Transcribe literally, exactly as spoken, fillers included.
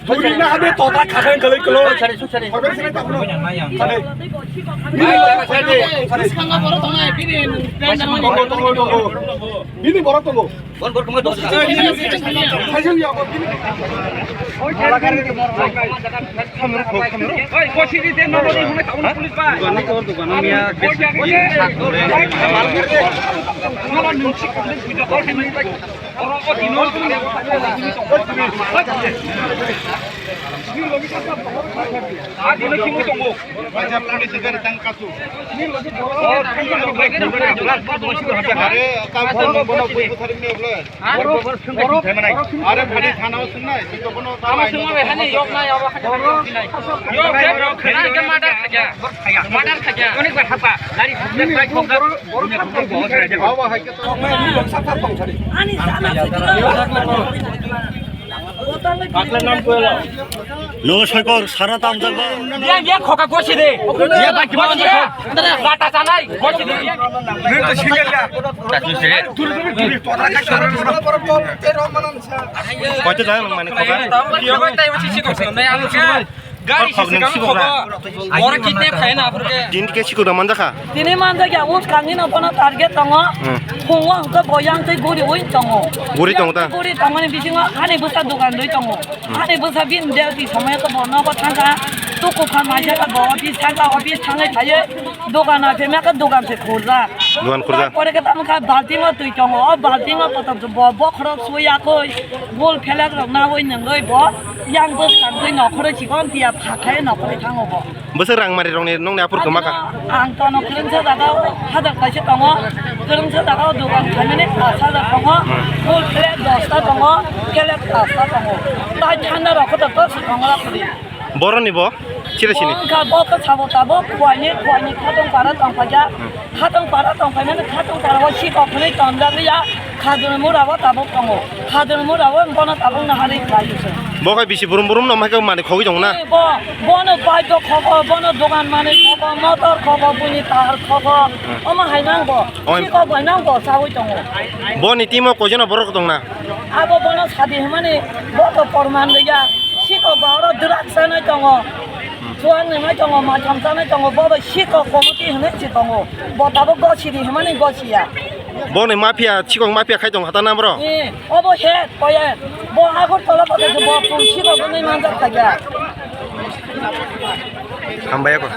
Turi na habe tota khakhang kalai kalo. Sorry, sorry. Bini borok tongo, tongo, tongo. Bini borok tongo. Bon, bon, bon, bon. Thaisang ya, bon, bini. Oi, kosi di den, no, no, no, no, police ba. Are, kamu bono bui butharimne bole. Are, phadi thana o swngnai, sito bono ta. Ama swngo be hani yok nai, abo hani yok nai. Yok, yok, yok, khana ke madar khaja. Madar khaja. Onek bar hapa. Lari thokjak, bai thokjak. Baba hai ke to. Ani sana. Nung soikor sara tam jak ba. Dia, dia khoka gosi de. Dia bai kiba gosi de. Lata sanai gosi de. Nung to single ya. Tatu sire. Koito jana nung mane khoka. Dia bai tai uchi si gosi de. Gari si sikang khoka. Ora kitne khai na apur ke. Din ke sikura manjakha. Tini manjakya, us kangni no bono target tongo. Hmm. Khungo hwnkhe bo yang tei guri ui tongo. Guri tongo ta? Guri tongmani bisingo ani bwsa dogan rwi tongo. Hmm. Ani bwsa bini duty somoi khe bo nogo thangkha. Tuku kha maisa khe bo office thangkha, office thangwi phaiwi dogan o phemya khe dogan se khurjak. Dogan khurjak. Pore khe tamo kha baltingo twi tongo. O baltingo kotor bo bokhorok sui yakoi. Bol phelak rok nawi nangwi bo yang bwskang twi nokhorwi chikon tiya phakhai nokhorwi thango bo. Bwswk rang mari rokni nokni aphur kwma kha? Ang tono kwrwngsa jaga o hajar kaisa tongo, kwrwngsa jaga o dogan khaimani pash hajar tongo, full plate dosta tongo, plate pasta tongo. Tai thanda rok khe to dosa tongo rok khe. Boroni bo? Sira sini? Bo wngkha bo khe sabo tabuk, khuaini, khuaini khatong para tong phaikha. Khatong para tong phaimani khatong para o sikok hwnwi tonjak ya, khajur mura o tabuk tongo. Khajur mura o bono tabuk naharwi khlai se. Bo khe bisi burum burum no mai khe mani khogwi tongo na? Bo, bono bike o khogo, bono dogan manwi khogo, motor khogo, buini tar khogo. Hmm. Omo hai nang bo. Oi. Sikok bai nang bo chawi tongo. Boni team o koijono borok tong na? Abo bono sadi hwnmani bo to porman rwya. Sikok ba oro drugs chanai tongo. Chuang ni mai tongo, macham chanai tongo, bo bai sikok committee hwnwi si tongo. Bo tabuk gosi di hwnmani gosi ya. Boni mafia, sikok mafia khai tong hata na bro? Eh, obo he, koye. Bo Agartala bo khe bo pung sikok wngwi manjak kha ya. Hambai ko.